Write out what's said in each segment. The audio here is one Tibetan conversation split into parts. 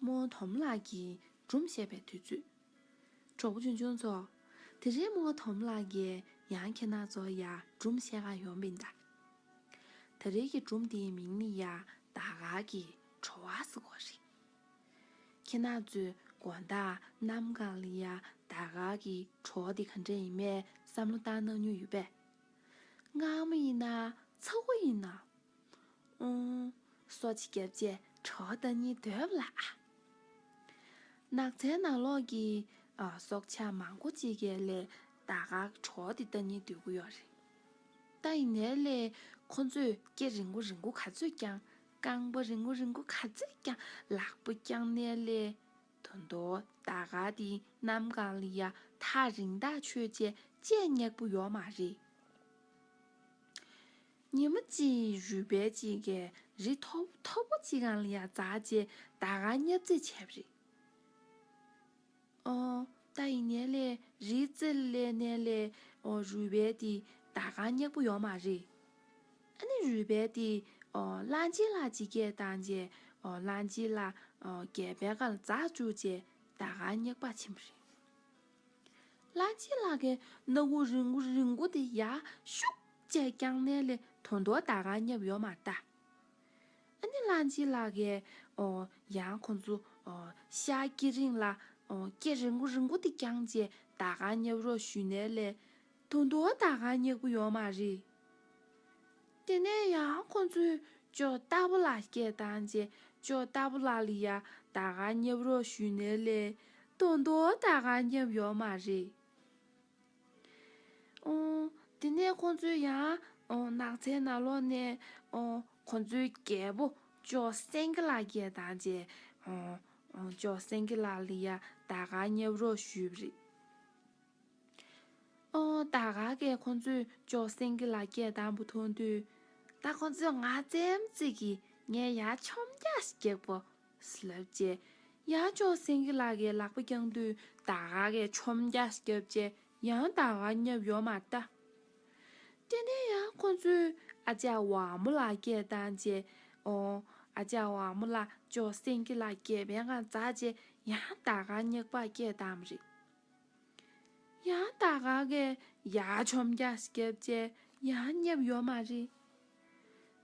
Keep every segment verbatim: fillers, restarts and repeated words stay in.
རྨོ་དོམ་ལགས་ཀྱིས་སྒྲུང་བཤད་པའི་དུས་ཚོད། གྲོགས་པོ་ཆུང་ཆུང་ཚོ། དེ་རིང་རྨོ་དོམ་ལགས་ཀྱིས་ཡང་ཁྱེད་རྣམ་ཚོ་ཡ་སྒྲུང་བཤད་ག་ཡོང་བ་ཡིན་ད། དེ་རིང་གི་སྒྲུང་དེའི་མིང་ནི་ཡ་ཟླ་སྐར་གྱི་བྲོ་བ་ཟེར་གོ་རེད། ཁྱེད་རྣམ་ཚོས་དགོང་དག་གནམ་གང་ལ་ཡ་ཟླ་སྐར་གྱི་བྲོ་བ་དེ་ག་འདྲ་ཡིན་མིན་བསམ་བློ་བཏང་གནང་མྱོང་ཡོད་པས། སྔ་མོ་ཡིན་ན་ཚ་བོ་ཡིན་ན། ཨོང་། སོ་ཅིག་བརྒྱབ་བྱས་བྲོ་བ་ལྟ་སྙིང་འདོད་པ་ལ། ནགས་ཚལ་ནང་ལོགས་ཀྱི་ཨ་སྲོག་ཆགས་མང་པོ་ཅིག་གིས་ལས་ཟླ་སྐར་བྲོ་བ་དེ་ལྟ་སྙིང་འདོད་ཀྱི་ཡོད་རེད། ད་ཡིན་ནའི་ལས་ཁོ་ཚོས་སྐེ་རིང་པོ་རིང་པོ་ག་ཚོད་བརྐྱངས། རྐང་པ་རིང་པོ་རིང་པོ་ག་ཚོད་བརྐྱངས། ལག་པ་བརྐྱངས་ནའི་ལས། ད་དུང་ཟླ་སྐར་དེ་གནམ་གང་ལ་ཡ་ཐག་རིང་ཐག་ཆོད་བྱས་བཅད་སྙེག་པོ་ཡོད་མ་རེད། ཉི་མ་གཅིག་རུས་སྦལ་གཅིག་གིས་རི་མཐོ་མཐོ་པོ་གཅིག་སྒང་ལ་ཡ་འཛེགས་བྱས་ཟླ་སྐར་བརྙབ་རྩེད་བྱས་པ་རེད། ཨོ། ད་ཡིན་ནའི་ལས་རིའི་རྩེ་ལ་སླེབས་ནའི་ལས་ཨོ་རུས་སྦལ་དེ་ཟླ་སྐར་བརྙབ་པོ་ཡོད་མ་རེད། ཨ་ནི་རུས་སྦལ་དེ་ཨོ་གླང་ཆེན་ལགས་ཅིག་སྐད་བཏང་བྱས་ཨོ་གླང་ཆེན་ལགས་ཨོ་སྒལ་པའི་སྒང་ལ་འཛེགས་བཅུག་བྱས་ཟླ་སྐར་བརྙབ་པར་ཕྱིན་པ་རེད། གླང་ཆེན་ལགས་ཀྱིས་སྣ་ཁུག་རིང་པོ་རིང་པོ་དེ་ཡར་ཤུགས་བྱས་བརྐྱངས་ནའི་ལས་ད་དུང་ཟླ་སྐར་བརྙབ་ཡོད་མ་རེད་ད། ཨ་ནི་གླང་ཆེན་ལགས་ཀྱིས་ཨོ་ཡང་ཁོ་ཚོ་ཨོ་ཤར་སྐེ་རིང་ལ་ཨོ་སྐེ་རིང་པོ་རིང་པོ་དེ་བརྐྱངས་བྱས་ཟླ་སྐར་བརྙབ་རོགས་ཞུས་ནའི་ལས། ད་དུང་ཟླ་སྐར་བརྙབ་པོ་ཡོད་མ་རེད། དེ་ནས་ཡང་ཁོ་ཚོས་ཇོ་རྟ་ཕོ་ལགས་སྐད་བཏང་བྱས་ཇོ་རྟ་ཕོ་ལགས་ལ་ཡ་ཟླ་སྐར་བརྙབ་རོགས་ཞུས་ནའི་ལས། ད་དུང་ཟླ་སྐར་བརྙབ་ཡོད་མ་རེད། ཨོ། དེ་ནས་ཁོ་ཚོས་ཡང་ཨོ་ནགས་ཚལ་ནང་ལོགས་ནས་ཨོ་ཁོ་ཚོའི་རྒྱལ་པོ་ཇོ་སེང་གེ་ལགས་སྐད་བཏང་བྱས་ཨོ་ཨོ་ཇོ་སེང་གེ་ལགས་ལ་ཡ་ཟླ་སྐར་བརྙབ་རོགས་ཞུས་པ་རེད། ཨོ་ཟླ་སྐར་གྱིས་ཁོ་ཚོས་ཇོ་སེང་གེ་ལགས་སྐད་བཏང་པ་མཐོང་དུས། ད་ཁོ་ཚོས་ང་རྩེད་མོ་རྩེ་གི། ངས་ཡར་མཆོང་རྒྱག་ཞིག་རྒྱག་པོ། ལབ་བྱས། ཡང་ཇོ་སེང་གེ་ལགས་ཀྱིས་ལག་པ་བརྐྱངས་དུས་ཟླ་སྐར་གྱིས་མཆོང་རྒྱག་ཞིག་བརྒྱབ་བྱས་ཡང་ཟླ་སྐར་བརྙབ་ཡོད་མ་རེད་ད། དེ་ནས་ཡང་ཁོ་ཚོས་ཨ་ཅག་ཝ་མོ་ལགས་སྐད་བཏང་བྱས། ཨོ། ཨ་ཅག་ཝ་མོ་ལགས་ཇོ་སེང་གེ་ལགས་སྒལ་པའི་སྒང་འཛེགས་བྱས་ཡང་ཟླ་སྐར་བརྙབ་པར་སྐད་བཏང་བ་རེད། ཡང་ཟླ་སྐར་གྱིས་ཡར་མཆོང་རྒྱག་ཞིག་བརྒྱབ་བྱས་ཡང་བརྙབ་ཡོད་མ་རེད།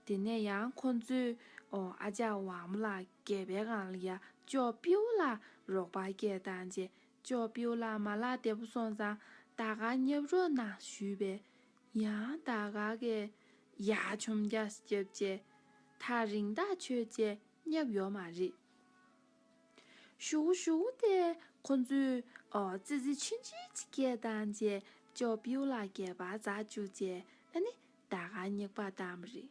དེ་ནས་ཡང་ཁོ་ཚོས་ཨོ་ཨ་ཅག་ཝ་མོ་ལགས་སྒལ་པའི་སྒང་ལ་ཡ་ཇོ་པིའུ་ལགས་རོགས་པར་སྐད་བཏང་བྱས་ཇོ་པིའུ་ལགས་མ་ལག་བདེ་པོ་སོང་ཙང་ཟླ་སྐར་བརྙབ་རོགས་གནང་ཞུས་པས། ཡང་ཟླ་སྐར་གྱིས་ཡར་མཆོང་རྒྱག་ཞིག་བརྒྱབ་བྱས་ཐག་རིང་ཐག་ཆོད་བྱས་བརྙབ་ཡོད་མ་རེད། ཞུ་ཞུ་སྟེ་ཁོ་ཚོས་ཨོ་ཙི་ཙི་ཆུང་ཆུང་ཅིག་སྐད་བཏང་བྱས་ཇོ་པིའུ་ལགས་སྒལ་པར་འཛེགས་བཅུག་བྱས་ཨ་ནི་ཟླ་སྐར་བརྙབ་པར་བཏང་བ་རེད།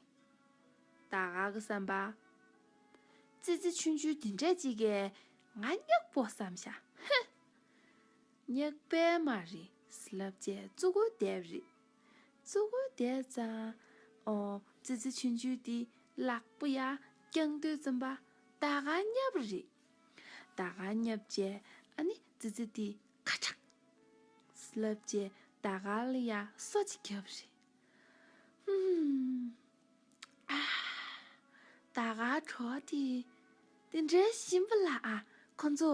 ཟླ་སྐར་གྱི་བསམ་པར། ཙི་ཙི་ཆུང་ཆུང་དེ་འདྲས་ཅིག་གིས་ང་བརྙབ་པོ་བསམ་བཞག་ཧེ། བརྙབ་པས་མ་རེད་ལབ་བྱས་ཙུ་གུ་བསྡད་པ་རེད། ཙུ་གུ་བསྡད་ཙང་། ཨོ་ཙི་ཙི་ཆུང་ཆུང་དེ་ལག་པ་ཡར་བརྐྱངས་དུས་ཙམ་པ་ཟླ་སྐར་བརྙབ་པ་རེད། ཟླ་སྐར་བརྙབ་བྱས་ཨ་ནི་ཙི་ཙི་དེ་ཁ་ཁྲག་ལབ་བྱས་ཟླ་སྐར་ལ་ཡ་སོ་གཅིག་བརྒྱབ་པ་རེད། ཧུམ། ཨ། ཟླ་སྐར་བྲོ་བ་དེ། དེ་འདྲའི་ཞིམ་པ་ལ་ཨ། ཁོ་ཚོ།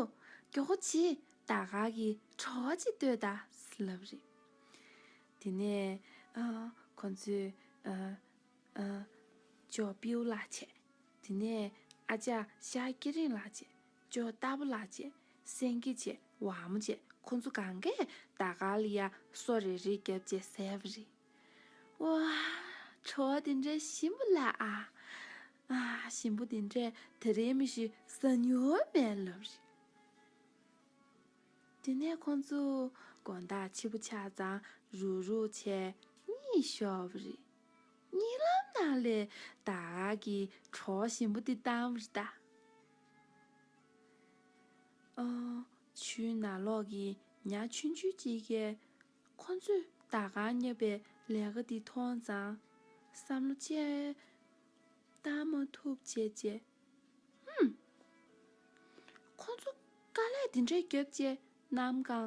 མགྱོགས་པོ་བྱེད། ཟླ་སྐར་གྱི་བྲོ་བ་ཅིག་ལྟོས་དང་ལབ་རེད། དེ་ནས་ཨ། ཁོ་ཚོས་ཨ། ཨ། ཇོ་པིའུ་ལགས་བྱས། དེ་ནས་ཨ་ཅག་ཤར་སྐེ་རིང་ལགས་བྱས། ཇོ་རྟ་ཕོ་ལགས་བྱས། སེང་གེ་བྱས། ཝ་མོ་བྱས། ཁོ་ཚོ་གང་གས་ཟླ་སྐར་ལ་ཡ་སོ་རེ་རེ་བརྒྱབ་བྱས་བཟས་པ་རེད། ཝ། བྲོ་བ་དེ་འདྲའི་ཞིམ་པོ་ལ་ཨ། ཨ། ཞིམ་པོ་དེ་འདྲས་དེ་རིང་མི་ཞིག་ཟ་མྱོང་མེད་ལབ་རེད། དེ་ནས་ཁོང་ཚོ་དགོང་དག་ཕྱི་པོ་ཆགས་ཙང་རུག་རུག་བྱས་གཉིད་ཤོར་བ་རེད། གཉིད་ལམ་ནང་ལས་ཟླ་སྐར་གྱི་བྲོ་བ་ཞིམ་པོ་དེ་བཏང་བ་རེད་ད། ཨོ། ཆུའི་ནང་ལོགས་ཀྱི་ཉ་ཆུང་ཆུང་གཅིག་གིས་ཁོ་ཚོས་ཟླ་སྐར་བརྙབ་པའི་ལས་ཀ་འདི་མཐོང་ཙང་བསམ་བློ་ཅིག་བཏང་མ་ཐུབ་བྱས་བྱས། ཧུམ། ཁོ་ཚོ་དཀའ་ལས་འདི་འདྲས་བརྒྱབ་བྱས་གནམ་གང་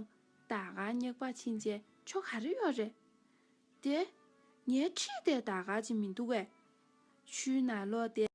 ཟླ་སྐར་བརྙབ་པར་ཕྱིན་བྱས་ཆོ་ག་རེ་ཡོད་རེད། དེ། ངའི་འཁྲིས་དེར་ཟླ་སྐར་ཅིག་མི་འདུག་གས། ཆུའི་ནང་ལོགས་དེ།